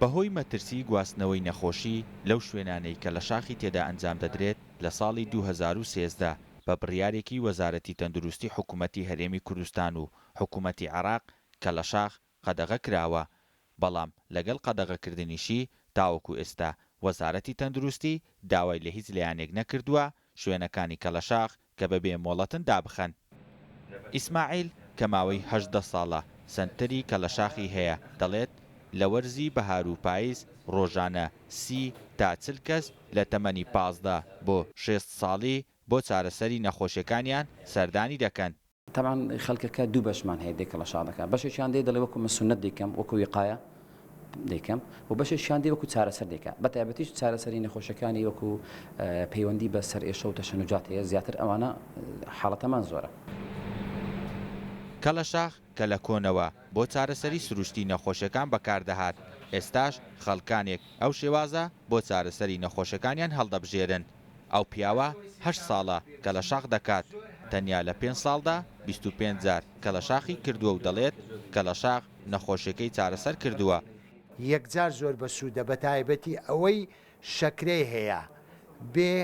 بەهۆی مەترسیی گواستنەوەی نەخۆشی لەو شوێنانەی کەلەشاخی تێدا ئەنجامدەدرێت، لە ساڵی 2013 بە بڕیارێکی وەزارەتی تەندروستی حکومەتی هەرێمی کوردستان و حکومەتی عێراق کەلەشاخ قەدەغە کراوە، بەڵام لەگەڵ قەدەغەکردنیشی تاوەکو ئێستا وەزارەتی تەندروستی داوای لە هیچ لایەنێک نەکردووە شوێنەکانی کەلەشاخ کە بەبێ مۆڵەتن دابخەن. ئیسماعیل کە ماوەی 18 ساڵە سەنتەری کەلەشاخی هەیە، دەڵێت، لە وەرزی بەهار و پایز ڕۆژانە 30 تا 40 کەس لە تەمەنی 15 بۆ 60 ساڵی بۆ چارەسەری نەخۆشیەکانیان سەردانی دەکەن. تەبعەن خەلکەکە دوو بەشمان هەیە دێ کەڵەشاخ دەکا بەشێکیان دێ دەڵێ وەکو من سوننەت دەیکەم وەکو ویقایە دەیکەم و بەشێکیان دێ وەکو چارەسەر دەیکا بە تایبەتیش چارەسەری نەخۆشەکانی وەکو پەیوەندی بە سەرئێشە و تەشەنوجات هەیە زیاتر ئەوانە حاڵەتەمان زۆرە. کەڵەشاخ کە لە کۆنەوە بۆ چارەسەری سروشتی نەخۆشیەکان بەکاردەهات، ئێستاش خەڵکانێک ئەو شێوازە بۆ چارەسەری نەخۆشیەکانیان هەڵدەبژێرن. ئەو پیاوە هەشت ساڵە کەلەشاخ دەکات، تەنیا لە پێنج ساڵدا 25 جار کەلەشاخی کردووە و دەڵێت، کەلەشاخ نەخۆشیەکەی چارەسەر کردووە. یەکجار زۆر بەسوودە بەتایبەتی ئەوەی شەکرەی هەیە بێ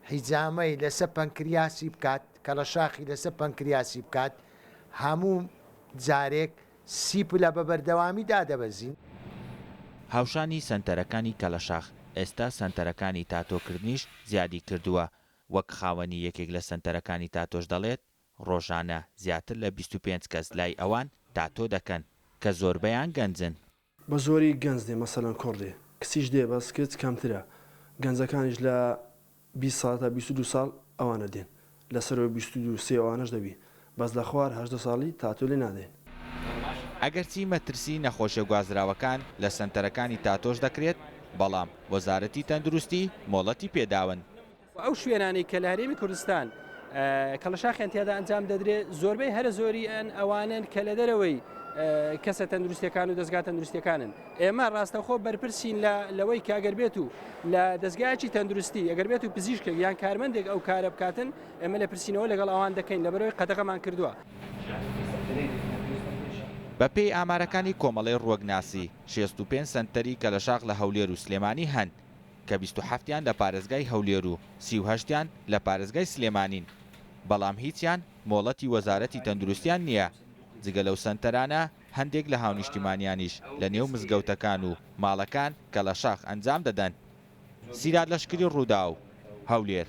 حیجامەی لەسە پەنکریاسی بکات کەڵەشاخی لەسە پەنکریاسی بکات هەموو جارێک سی پلە بە بەردەوامی دادەبەزین. هاوشانی سەنتەرەکانی کەلەشاخ، ئێستا سەنتەرەکانی تاتۆکردنیش زیادی کردووە، وەک خاوەنی یەکێک لە سەنتەرەکانی تاتۆش دەڵێت، ڕۆژانە زیاتر لە 25 کەس لای ئەوان تاتۆ دەکەن، کە زۆربەیان گەنجن. بە زۆری گەنج دێ مەسەلەن کوڕ دێ کچیش دێ بەس کچ کەمترە گەنجەکانیش لە 20 ساڵ تا 22 ساڵ ئەوانە دێن لە سەرەوەی 22 سێ ئەوانەش دەبی بەس لە خوار 18 ساڵی تاتۆ لێ نادەین. ئەگەرچی مەترسی نەخۆشیە گوازراوەکان لە سەنتەرەکانی تاتۆش دەکرێت، بەڵام وەزارەتی تەندروستی مۆڵەتی پێداون. ئەو شوێنانەی کە لە هەرێمی کوردستان کەڵەشاخیان تیادا ئەنجام دەدرێت زۆربەی هەرە زۆریان ئەوانن کە لە دەرەوەی کەسە تەندروستیەکان و دەستگا تەندروستیەکانن ئێمە ڕاستەخۆ بەرپرسین لە لەوەی کە ئەگەر بێت و لە دەستگایکی تەندروستی ئەگەر بێت و پزیشکێک یان کارمەندێک ئەو کارە بکاتن ئێمە لە پرسینەوە لەگەڵ ئەوان دەکەین لەبەرەوەی قەدەغەمان کردووە. بەپێی ئامارەکانی کۆمەڵەی ڕووەکناسی، 65 سەنتەری کەلەشاخ لە هەولێر و سلێمانی هەن، کە 27 یان لە پارێزگای هەولێر و 38 یان لە پارێزگای سلێمانین، بەڵام هیچیان مۆڵەتی وەزارەتی تەندروستیان نییە. جگە لەو سەنتەرانە، هەندێک لە هاونیشتیمانیانیش لە نێو مزگەوتەکان و ماڵەکان کەلەشاخ ئەنجام دەدەن. سیرات لەشکری، رووداو، هەولێر.